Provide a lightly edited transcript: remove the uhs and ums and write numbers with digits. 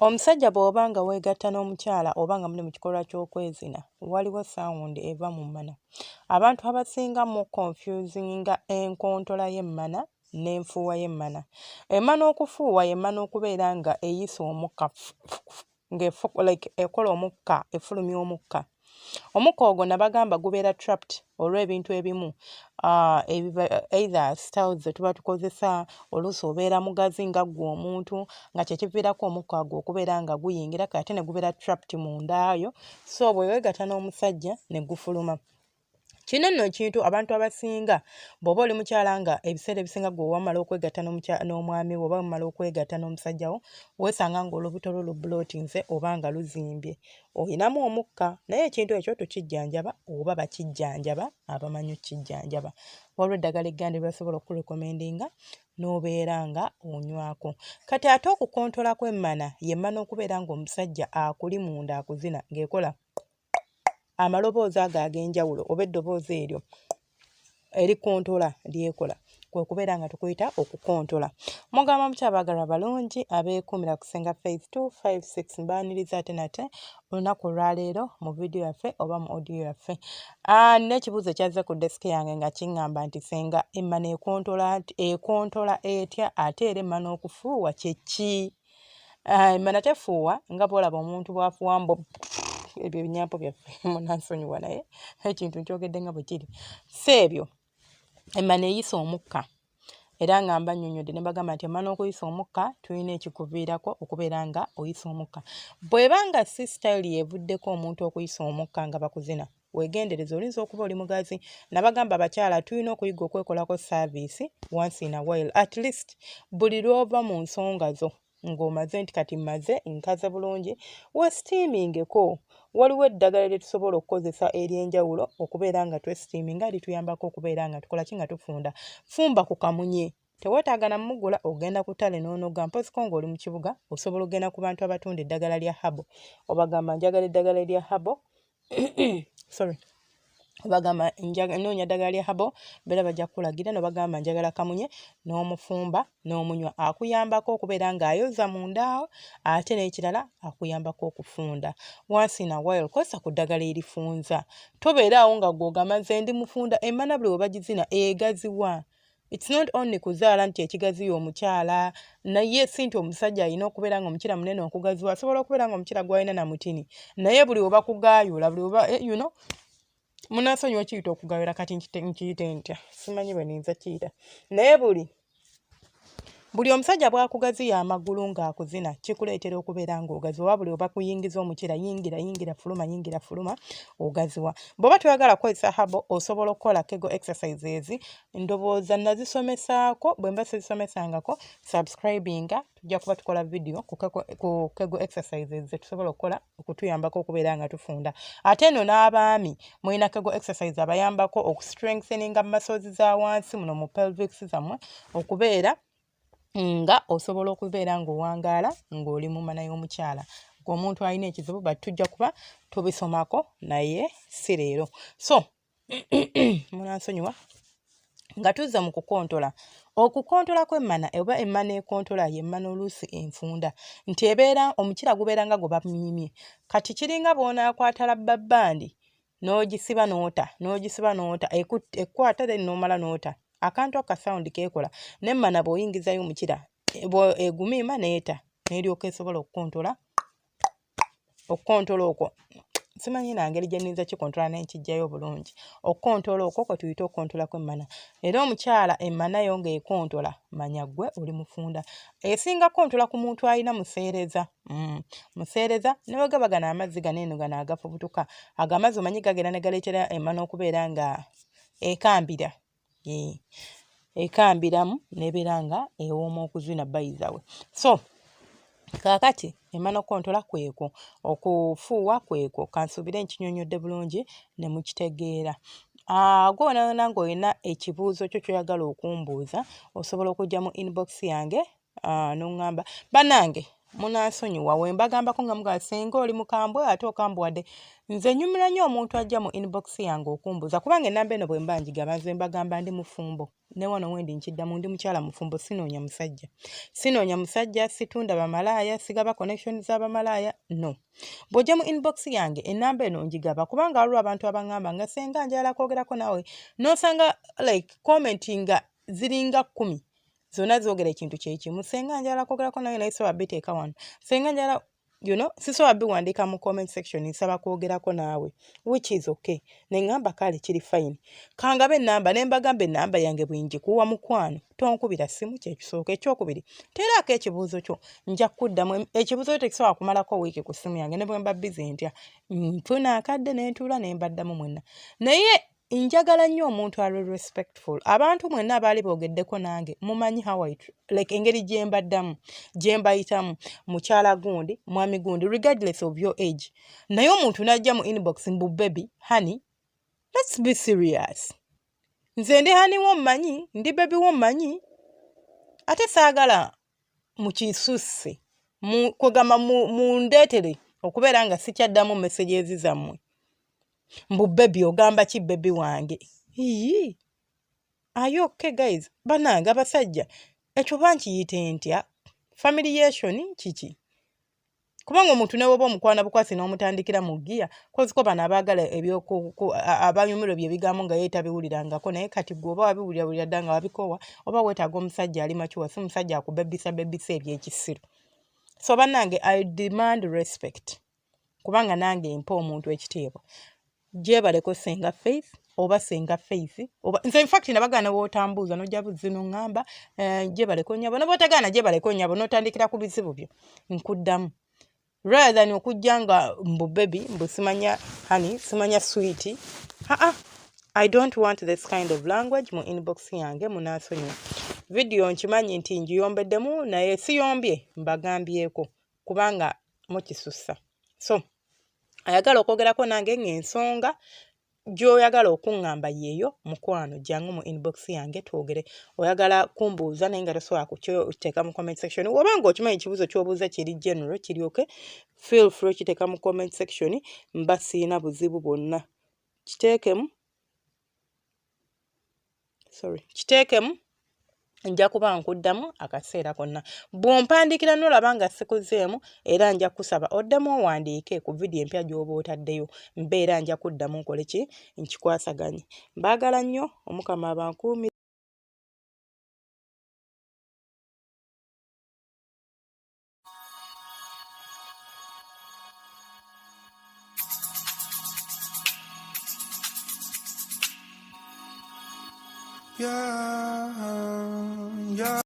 Omusajja bw'oba nga weegatta n'omukyala oba nga muli mu kikolwa ky'okwezina, waliwo sound eva mu mmana. Abantu abasinga mu confusinga enkontola y'emmana n'enfuuwa y'emmana. Emmana okufuuwa y'emmana okubeera nga eyisa omukka nga like ekola omukka, efulumya omukka. Omukka ogwo nabagamba gubeera trapped olw'ebintu ebimu, either styles ze tuba tukozesa, oluusi obeera mugazi nga ggwe omuntu, nga kye kiviirako omukka ogwo okubeera nga guyingira ate ne gubeera trapped munda yo. So bwe weegatta n'omusajja ne gufuluma. Kino nno ekintu abantu abasinga, bw'oba oli mukyala nga ebiseera ebisinga gwe wamala okwegatta n'omwami wo oba wamala okwegatta n'omusajja wo, weesanga ng'olubuto lwo lubulootinze oba nga luzimbye, oyinamu omukka, naye ekintu ekyo tukijjanjaba oba bakijjanjaba abamanyi okkijjanjaba. Waliwo eddagala egganda lye basobola okukurecommendinga n'obeera nga onywako. Kati ate okukontola kw'emmana, y'emmana okubeera ng'omusajja akuli munda akuzina ng'ekola amaloboozi ago ag'enjawulo oba eddoboozi eryo erikontola lyekola, kwe kubeera nga tukuyita okukontola. Mugamba mutya abaagalwa balungi abeekuumira ku Ssenga Faith 256? Mbaaniriza ate nate olunaku olwaleero mu vidiyo yaffe oba mu audio yaffe. Nina ekibuuzo ekyazze ku desk yange nga kiŋŋamba nti, "Ssenga, emmana ekontola ekontola etya? Ate era emmana okufuuwa kye ki?" Emmana tefuuwa nga bw'olaba omuntu bw'afuuwa mbu ebyo ebinyampo byaffe. Munansonyiwa, naye ekintu nkyogedde nga bwe kiri. Si ebyo, emmana eyisa omukka, era nga mba nnyonnyodde ne mbagamba nti emmana okuyisa omukka tulina ekikuviirako okubeera nga oyisa omukka. Bw'eba nga si style yeevuddeko omuntu okuyisa omukka nga bakuzina, weegendereze, oyinza okuba oli mugazi. Nabagamba abakyala tulina okuyiga okwekolako service once in a while, at least buli lw'ova mu nsonga zo ng'omaze nti kati mmaze nkaze bulungi, weesteamingeko. Waliwo eddagala lye tusobola okukozesa ery'enjawulo okubeera nga twesteaminga, lituyambako okubeera nga tukola ki, nga tufunda. Fumba ku kamunye, teweetaaga na mugula, ogenda ku ttale n'onoga. Mpoziko ng'oli mu kibuga, osobola okugenda ku bantu abatunda eddagala lya herbal, obagamba njagala eddagala erya herbal, sorry, obagamba noonya ddagala lya herbal, beera bajja kukulagira. Nobagamba njagala kamunye, n'omufumba n'omunywa. Akuyambako okubeera ng'ayoza mundaawo, ate n'ekirala akuyambako okufunda. Once in a while kozesa ku ddagala erifunza. Tobeera awo nga gw'ogamba nze ndi mufunda. Emmana buli we bagizina egaziwa. It's not only kuzaala nti ekigaziya omukyala, naye si nti omusajja alina okubeera nga omukira munene okugaziwa. Asobola okubeera nga omukira gwalina na mutini, naye buli we bakugaayula, buli weba munansonyiwa kiyita okugayula, kati nkiyite ntya? Simanyi bwe niyinza kiyita, naye buli omusajja bw'akugaziya amagulu ng'akuzina kikuleetera okubeera ng'ogaziwa. Oba buli oba kuyingiza omukira, yingira yingira fuluma, yingira fuluma, ogaziwa. Bw'oba toyagala kukozesa herbal, osobola okukola Kegel exercises. Ndowooza nazisomesaako, bwe mba sizisomesangako, subscribinga, tujja kuba tukola video ku Kegel exercises ze tusobola okukola okutuyambako okubeera nga tufunda. Ate eno n'abaami mulina Kegel exercise abayambako okustrengtheninga muscles za wansi muno mu pelvics zammwe, okubeera nga osobola okubeera ng'owangaala ng'oli mu mana y'omukyala ng'omuntu alina ekizibu. But tujja kuba tubisomako, naye si leero, so munansonyiwa. Nga tuzza mu kukontola, okukontola kw'emmana oba emmana ekontola y'emmana oluusi enfunda, nti ebeera omukira gubeera nga gwe bamiimye. Kati kiringa bw'onaakwata rubber band n'ogisiba n'ota, n'ogisiba n'ota, ekkwata, then n'omala n'ota, akantu ako sound keekola. Nemmana bw'oyingizayo omukira egumiima n'eta n'eryoka esobola okukontola. Okukontola okwo simanyi na ngeri gye nnyinza kikontola naye nkiggyayo obulungi. Okukontola okwo kwe tuyita okukontola kw'emmana. Era omukyala emmana yo ng'ekontola, manya ggwe oli mufunda. Esinga kukontola ku muntu alina museereza, museereza ne bwe gaba gano amazzi gano eno gano agafubutuka, ago amazzi omanyi gagenda ne galeetera emmana okubeera nga ekambira, ekambiramu n'ebeera nga ewooma okuzina bayizawe. So kaakati emmana okukontola kwekwo, okufuuwa kwekwo. Kansuubire nkinyonnyodde bulungi ne mukitegeera. Gwe wena wena ng'olina ekibuuzo kyo ky'oyagala okumbuuza, osobola okujja mu inbox yange n'oŋŋamba. Bannange. Munansonyiwa we mbagambako nga mugamba senga oli mukambwe ate okambuwadde. Nze nyumira nnyo omuntu ajja mu inbox yange okumbuuza, kubanga ennamba eno bwe mba ngigaba nze mbagamba ndi mufumbo. Ne wano wendi nkiddamu, ndi mukyala mufumbo, sinoonya musajja. Sinoonya musajja, situnda bamalaaya, sigaba connection z'abamalaaya, no. Bw'ojja mu inbox yange ennamba eno ngigaba, kubanga waliwo abantu abaŋŋamba nga senga njagala kwogerako naawe, n'osanga like comment nga ziringa 10 zonna zoogera ekintu kye kimu. Senga njagala kwogerako nawe naye sobola biteeka wano, senga njagala sisobola biwandiika mu comment section, nsaba kwogerako naawe, which is okay. Ne ŋŋamba kale kiri fine, kangabe ennamba. Ne mbagamba ennamba yange bwe ngikuwa mukwano, tonkubira ssimu, kyekisooka. Ekyokubiri, teeraako ekibuuzo kyo, nja kuddamu. Ekibuuzo kyo tekisobola kumalako wiiki ku ssimu yange, ne bwe mba busy ntya, nfuna akadde ne ntuula ne mbaddamu mwenna. Naye njagala nnyo omuntu ali respectful. Abantu mwenna abaali boogeddeko nange mumanyi how I like engeri gye mbaddamu, gye mbayitamu, mukyala gundi, mwami gundi, regardless of your age. Naye omuntu n'ajja mu inbox mbu baby, honey, let's be serious. Nze ndi honey wo mmanyi, ndi baby wo mmanyi, ate saagala mukisusse kwegamba mundeetere okubeera nga sikyaddamu messages zammwe. Mbu baby, ogamba ki baby wange? Iyi, are you okay guys? Bannange abasajja, ekyo oba nkiyite ntya? Familiation kiki? Kubanga omuntu ne bw'oba omukwana bukwasi n'omutandikira mu ggiya, koziko bano abaagala abanyumirwa ebyo ebigambo nga ye tabiwulirangako, naye kati ggwe oba wabiwulira dda nga wabikoowa, oba weetaaga omusajja ali mature, si musajja akubebisa bebisa ebyekisiru. So bannange, I demand respect, kubanga nange mpa omuntu ekitiibwa. Gyebaleko Senga Faith oba Senga Faith oba nze in fact nabagaana w'otambuuza n'ojja buzzi n'oŋŋamba gyebaleko nnyabo, ne bw'otagaana gyebaleko nnyabo n'otandikira ku bizibu byo, nkuddamu, rather than okujja nga mbu baby, mbu simanya honey, simanya sweet. Aa, I don't want this kind of language mu inbox yange, munansonyiwa. Vidiyo nkimanyi nti ngiyombeddemu, naye siyombye, mbagambyeko kubanga mukisussa. So ayagala okwogerako nange ng'ensonga gy'oyagala okuŋŋamba yeeyo, mukwano, jangu mu inbox yange twogere. Oyagala kumbuuza naye nga tosobola kukiteeka mu comment section, oba ng'okimanyi ekibuuzo ky'obuuza kiri general, kiryoke, feel free okiteeka mu comment section, mba siina buzibu bwonna. Kiteekemu, sorry, kiteekemu, nja kuba nkuddamu akaseera konna. Bw'ompandiikira n'olaba nga sikuzeemu, era nja kusaba oddemu owandiike ku vidiyo empya gy'oba otaddeyo, mbeera nja kuddamu nkole ki, nkikwasaganye. Mbaagala nnyo, Omukama abankuumire. Yeah.